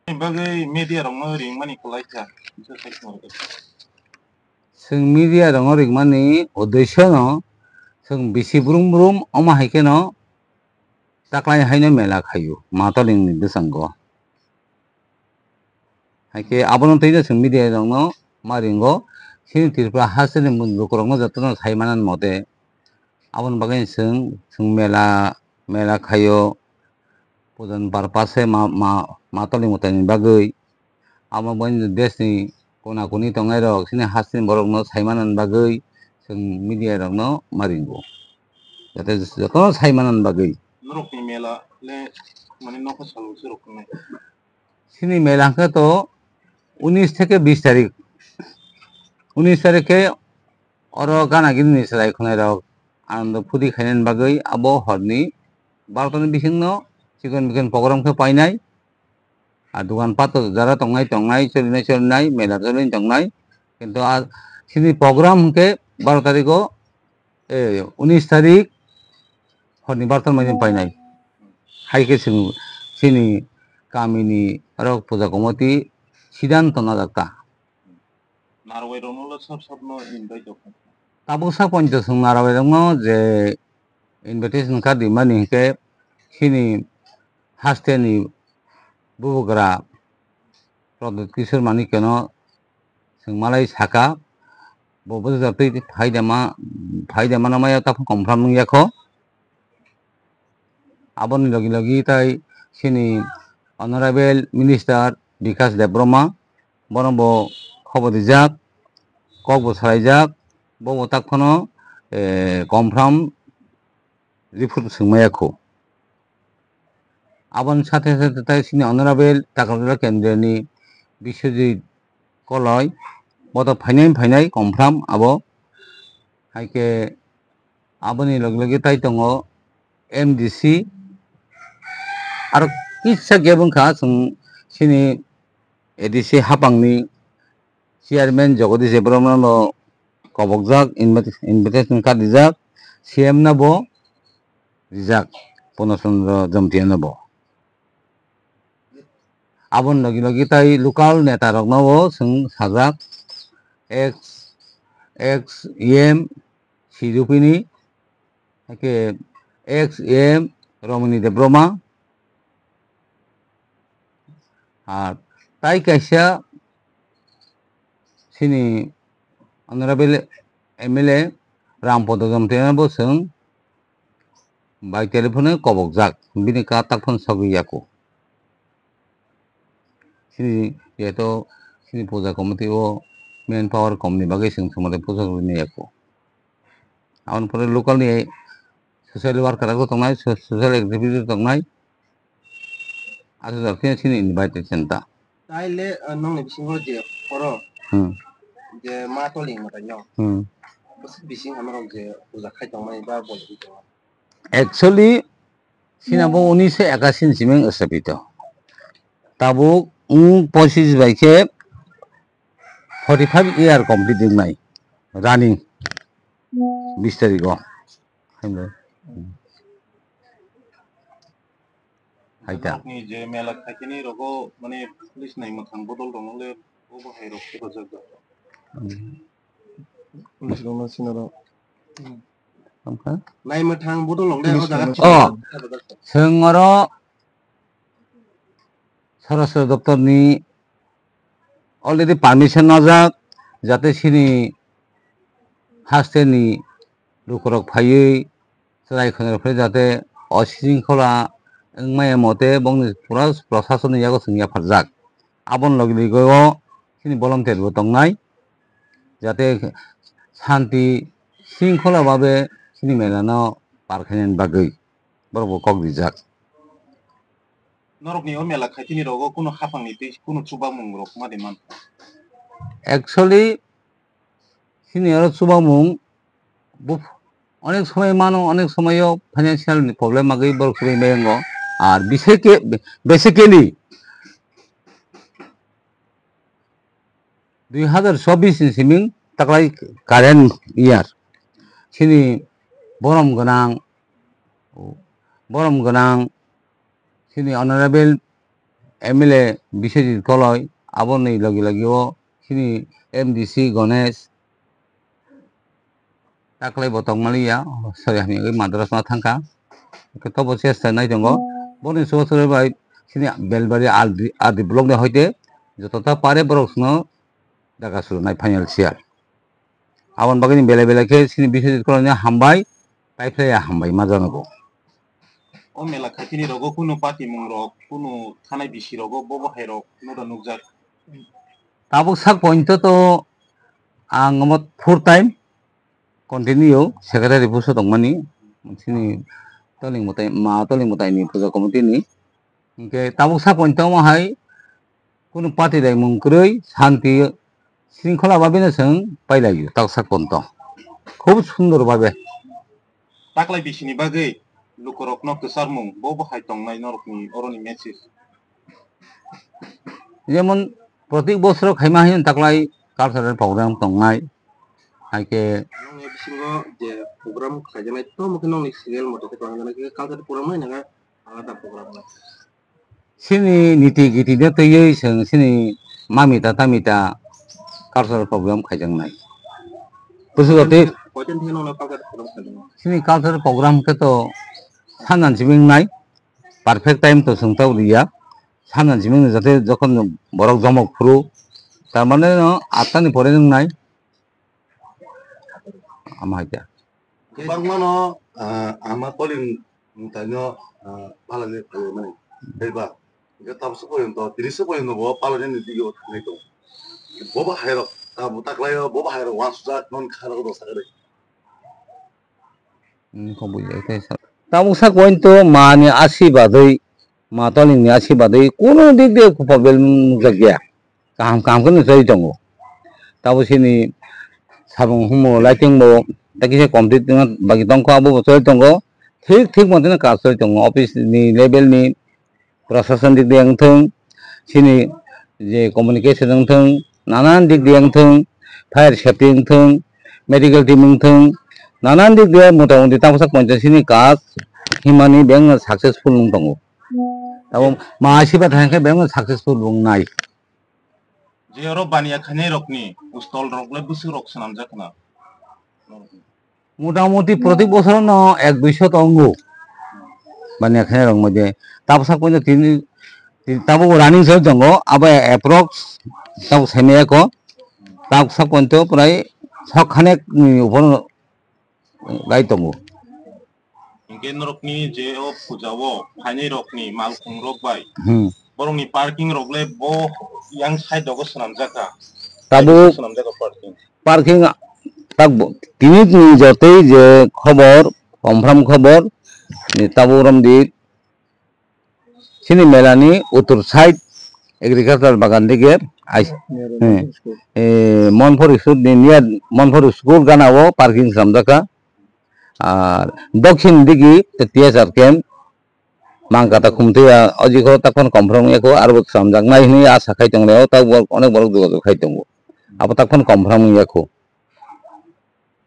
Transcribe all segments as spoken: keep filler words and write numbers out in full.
Bagwi media rokno ringmani kwlai kha, bisa sai khna rwdi. Chwng media rokno ringmani uddesyo no chwng bisi brum brum omo hai kheno taklai haino mela khaio Matolingni bwskango. Hai khe abono twi no chwng media rokno ma ringo, chini Tripura hasteni lukurokno jotono sai manan mote. Aboni bagwi chwng, chwng mela, mela khaio, pujan barpase ma, ma, Matolingni bagwi. Amo bini desni kona koni tongnai rok, chini hasteni borokno sai manan bagwi chwng media rokno ma ringo. Jate jotono sai manan bagwi. Norokni mela le mane nokha salo se rok tongnai. Chini mela hwnkhe to unis theke bis tarik. Unis tarik khe oro gana gini ni chwrai khwnai rok Anando phuti khainani bagwi abo horni barota ni bisingno chikon mikon program khe painai. A dogan pat jara tongnai tongnai, cholinai cholinai, mela cholinai tongnai. Kintu a chini program hwnkhe baro tariko, eh, unis tarik horni barota ni painai. Hai khe chwng chini kamini aro puja committee sidanto najak ta. Narwai rokno le sab sabno invite rok. Tabuk sa poncho chwng narwai rokno je invitation card rimani hinkhe chini hasteni bubagra Pradyut Kishore Manikya no chwng malai saka, bo bwsajak twi phaidama, phaidama no maya taphang confirm wngya kho. Aboni logi logi tai chini Honorable Minister Bikash Debbarma, bono bo khobor rijak, kok bo salaijak, bo bo tak phano, eh, confirm report swngmaya kho. Aboni sathe sathe tai chini Honorable Takarjala Kendroni Biswajit Koloi, bo to phainai phainai confirm abo. Hai khe aboni logi logi tai tongo M D C, aro kisa gap wngkha chwng chini A D C hapangni Chairman Jagadish Debbarma no kobokjak, invit-, invitation card rijak, C M no bo rijak, Purna Chandra Jamtia no bo. Aboni logi logi tai local neta rokno bo chwng sajak, ex, ex E M Sirupini, hai khe ex E M Romini Debbarma, ar tai kaisa chini Honorable M L A Rampada Jamtia no bo chwng bai telephone kobokjak, bini katak phano sogwi yako. Chini jeto chini puja committee o manpower kom ni bagwi chwng swmade puja rwni yako. Aboni pore local ni social worker rok tongnai, so-, social activity tongnai, aswk khe chini invitation ta. Taile, ah, nongni bisingo je horo, hmm, je ma toling mwtai no. Hmm. Bwswk bising hamorok je puja khai tongmani ba bolwi tongmani. Actually, chini bo unisho ekasi ni simi wngstapito. Tabuk wng pochis bai khe forty five year complete wngnai, running bis tarikh o. Hai ta. Nokni je mela khaikhe ni rogo mane police nai mwthang bodol rok le obo hai rok hephajak da. Hmm. Police rok no sinaro. Tongkha? Nai mwthang bodol rok le o jaga. Oh, hephajak da. Chwng oro Swarashtra doptor ni already permission najak, jate chini haste ni lukurok phaiwi chwrai khwnarok phai jate o sringkhola wngmaya mote bongni pura prasasonni yago chwng yapharjak. Aboni logi logi o chini volunteer bo tongnai, jate shanti sringkhola babe chini mela no par khainani bagwi borok bo kok rijak. Norokni o mela khaitini rogo kunu haphangni tei kunu chubamung rok mani mankha? Actually, chini oro chubamung bu-, onek somoi mano, onek somoi o financial ni problem agwi borok chubui mayango. Ar bisai khe, basically, dui hazar chobbish ni siming taklai current year. Chini borom gwnang, borom gwnang, chini honorable M L A Biswajit Koloi, aboni logi logi o chini M D C Ganesh, taklai bo tongmaliya, sorry, hamya wngwi Madras ma thangkha. Hwnkhe tobo chesta nai tongo. Boni chubachu bai chini Belbari R D, R D block ni hoite jotota pare borok no daga surunai financial. Aboni bagwi ni belai belai khe chini Biswajit Koloi no hambai, taiphlaiya hambai ma janogo. O mela khaitini rogo kunu patimung rok, kunu thanai bisi rogo bobo hai rok no da nukjak. Tabuk sak pointo to ang omo full time continue secretary post o tongmani. Chini toling mwtai, ma toling mwtai ni puja committee ni. Hwnkhe tabuk sak pointo omo hai kunu party daimung kwrwi, santi, sringkhola babe no chwng pailai o, taksa konto. Khub sundor babe. Taklai bisini bagwi lukurokno kwcharmung, bo bo hai tongnai norokni oroni message? Jemon, protik bosoro khaima hai taklai cultural program tongnai, hai khe nokni bisingo je program khlaijaknai, tamo khe nokni serial mote khe tongjaknai, khe cultural program hai nangkha alada program. Chini niti giti de twiwi chwng chini mamita tamita cultural program khaijaknai. Busu jati Koitin thik nokno cultural program khaijaknai. Chini cultural program khe to sanjan simi wngnai, perfect time to chwng tabuk liya. Sanjan simi wngno jate jokhon borok jomok phuru, tar mane no atta ni pore wngnai. Ama hai khe. Bangmano, ah, ama toling mwtaino, ah, palani phaimani. Tei ba, hingke tamsa poyonto, tirisa poyonto bo palani ni dige o thangnai tongo. Bobo hairok, abo taklaio, bobo hairok wansujak non kharok do sakari. Hmm, kok bujai khe sa-, tabuk sak pointo mani asi badwi, ma tolingni asi badwi kunu dik de problem nukjakya. Kaham kaham khe no choli tongo. Tabuk sini sabung humo lighting bo ta kisa complete wngna bagwi tongkho, abo bo choli tongo. Thik thik mote no kaam choli tongo. Office ni level ni Prashasan dik de wngthung, chini je communication wngthung, nanan dik de wngthung, fire safety wngthung, medical team wngthung, nanan dik de motamuti tamsa ponchas ni kaam himani beng successful wng tongo. Abo ma asiba thangkhe beng successful wngnai. Je oro baniya khainai rokni stall rok le bwswk rok swnamjak khna. Motamuti protik bosor no ek duiso tongo. Baniya khainai rok moide. Tabuk sak pointo tini, tini tabuk running soi tongo. Abo approx tabuk saimaya ko. Tabuk sak pointo prai sok khanek ni upor rai tongo. Hingke norokni je o puja o phainai rokni malkhung rok bai. Hmm. Borokni parking rok le bo yang side rogo swnamjak kha. Tabuk swnamjak kha parking. Parking tak bo, tini ni jotoi je khobor, confirm khobor, ni tabuk romdi chini mela ni uttor side agriculture bagan dige ais-, eh, eh, Monpur school ni niya Monpur school gana o parking swnamjak kha. Ar dokhin digi T S R camp, Mangkata khumtwi ya, o jikho takhon confirm wngya kho, aro bo swnamjaknai hwnwi asa khai tongo, o tak bo onek borok jogajog khai tongo. Abo takhon confirm wngya kho.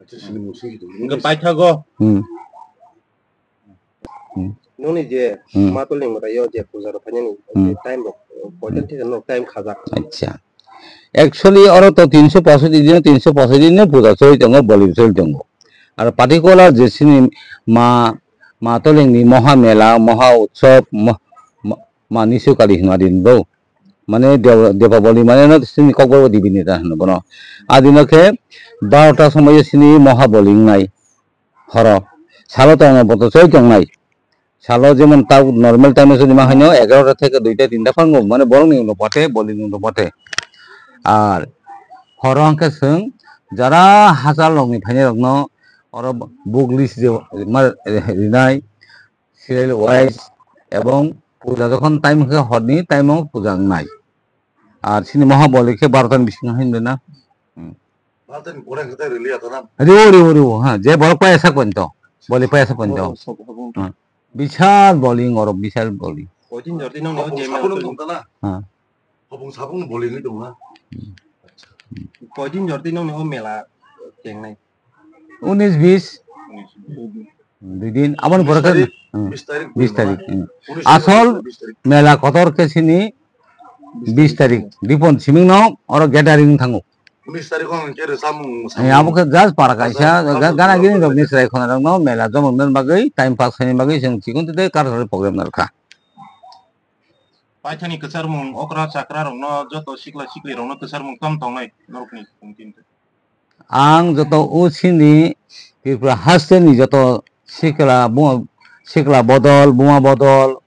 Hwnkhe paithago. Hmm. Hmm. Noni je Hmm. matolni mwtaio je puja rok phainani Hmm. time rok, koitan thik no time khajak. Acha. Actually, oro to tinso posotti dino, tinso posotti dino puja choli tongo, boli choli tongo. Aro particular je sini ma, ma tolingni moha mela, moha utsob, mo-, mo-, ma nisu kali hinma din bo. Mane Dev-, Depaboli mane no sini kokborok dibini ta hino bono. A dino khe barota somoi sini moha boli wngnai. Horo. Salo tongna boto choli tongnai. Salo jemon ta normal time o sodi ma haino egarota theke duita tinta phango, mane borok ni ulo pote, boli ni ulo pote. Ar horo hwnkhe chwng jara hachal rok ni phainai rok no oro book list je ma rinai, serial wise, ebong puja jokhon time hwnkhe horni time o puja wngnai. Ar sini moha boli khe barota ni bisingo hinwi na. Hmm. Barota ni pore hwnkhe tei rwliya to na? Riwo, riwo, riwo, ha, je borok paya sak pointo. Boli paya sak pointo. Borok sok habung. Hmm. Bishal boli, ngorok bishal boli. Koitin jorti nong Habung ni o sabung jemel tong tong. Tana? Ha. Habung sabung boli ni tong na? Hmm. Koitin jorti nong ni o mela tengnai? Unis bis. Dui din. Aboni pore khe, bis tarik, hmm. Bis tarik, hmm. Unis tarik, asol bis tarik. Mela kotor khe sini Bis tarik, Dipon siming no oro gathering wng thango. Unis tarik o hwnkhe rwchapmung. Eh, abo khe just para kaisa, ga-, gana gini rok ni chwrai khuna rok no mela jomok nani bagwi, time pass khaina bagwi chwng chikon tei cultural program narwkha. Paithani kwcharmung okra chakra rokno joto sikla sikli rokno kwcharmung tamo tongnai norokni tongtini. Ang joto o chini Tripura haste ni joto sikla bu-, sikla bodol, buma bodol,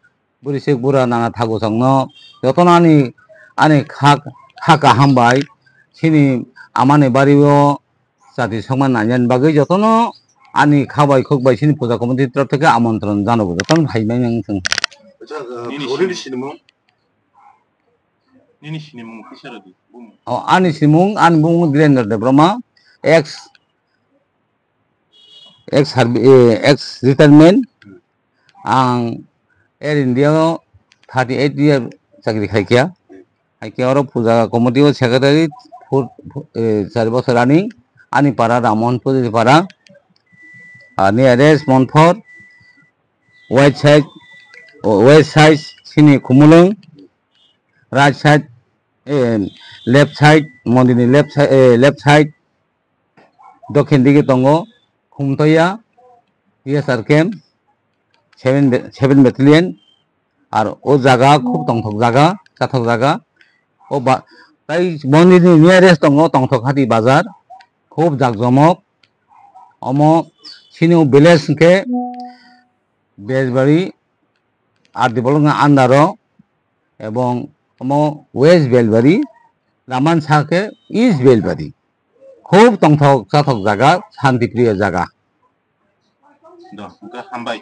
bwrwi sik bura nana thagu chwngno jotono ani, ani kha, kha kaham bai chini amani bario chati songma naiyan bagwi jotono ani kha bai khuk bai chini puja committee ni torop theke amontron janogo, jotono hai manya wng thung. Acha, uh, Nini Dhoni sini- ni sinimung? Nini sinimung kisa rwdi, bumung. O, ani simung, ani bumung Dhirendra Debbarma, ex, ex servi-, eh, ex retirement. Ang Air India o thirty eight year chakri khaikha. Haikhe oro puja committee o secretary four, eh, char bochor ani, ani para Rammohon Pujari para, ani nearest Monpur, west side, west side sini Khumulwng, right side, eh, left side, mondir ni left side, eh, left side, dokhin digi tongo Khumtoya, T S R camp, seven ba-, seven battalion, ar o jaga khub tongthok jaga, chathok jaga, o ba-, tai mondir ni nearest tongo Tongthok Hati bazar, khub jakjomok, omo chini o village hwnkhe Belbari, R D block ni under o, ebong omo West Belbari, Raman sa khe East Belbari. Khub tongthok chathok jaga, shanti priyo jaga. Do, hwnkhe hambai.